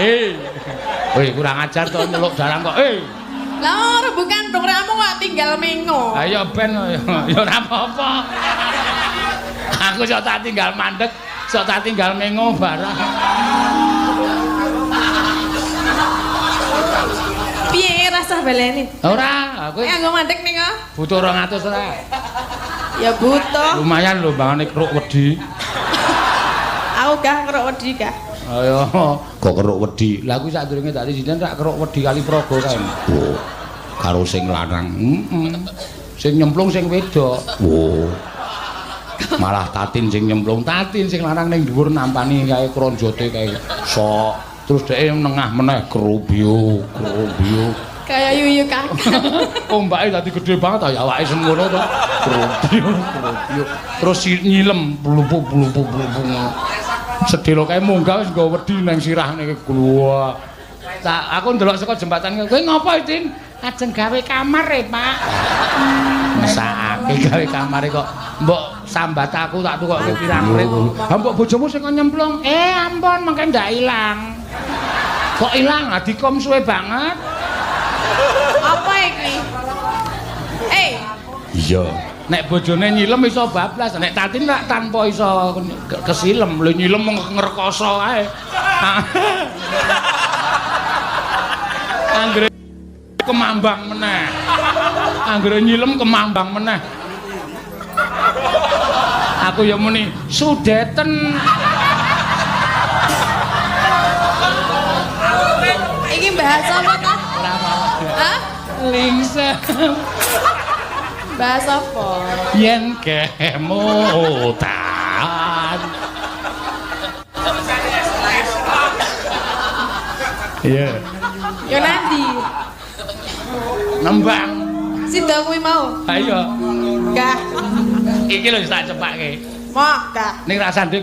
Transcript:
Hei. Woi, kurang ajar to nyeluk dalang kok. Hei. Lah rembukan dong ramu kok tinggal mengo. Ayo ben ya ora apa-apa. Aku sok tak tinggal mandek, sok tak tinggal mengo barang. Piye rasah baleni? Ora, aku Nek anggo mandek ning kok. butuh 200 ora. Ya butuh. Lumayan lho bangane keruk wedi. Aku gah keruk wedi gah. Ayo, kok keruk wedi. Lah aku sadurunge dadi sinten rak keruk wedi kali praga kae. Oh. Karo sing lanang. Heeh. Sing nyemplung sing wedok. Oh. Malah Tatin sing nyemplung, Tatin sing lanang ning dhuwur nampani kae kronjote kae. Sok. Terus dheke nengah meneh krubyu, krubyu. Kaya yuyu kakak. Ombake dadi gedhe banget ya awake semono to. Krubyu, krubyu. Terus nyilem blupuk-blupuk blupuk. Sedelo kae munggah wis nggawa wedi nang sirah niki gluwak. Tak aku ndelok saka jembatan kowe ngopo, Tin? Ajeng gawe kamar e, Pak. Mesakake gawe kamare kok mbok sambat aku tak tukokke pirang rit. Ha mbok bojomu sing kon nyemplung. Eh ampun mengke ndak ilang. Kok ilang? Ah dikom suwe banget. Apa iki? Eh, Iya. Nek bojone nyilem iso bablas, nek Tatin rak tanpa iso kesilem, lho nyilem ngrekoso kae. Anggere kemambang meneh. Anggere nyilem kemambang meneh. Aku ya muni sudeten. Iki bahas apa ta? Ora apa-apa. Hah? Lingsem. Bahas apa? Yen kemutan. Iya. Yo nanti. Nembang. Sida kuwi mau. Ayo. Gah. Iki lho tak cepake. Mok gah. Ning rasane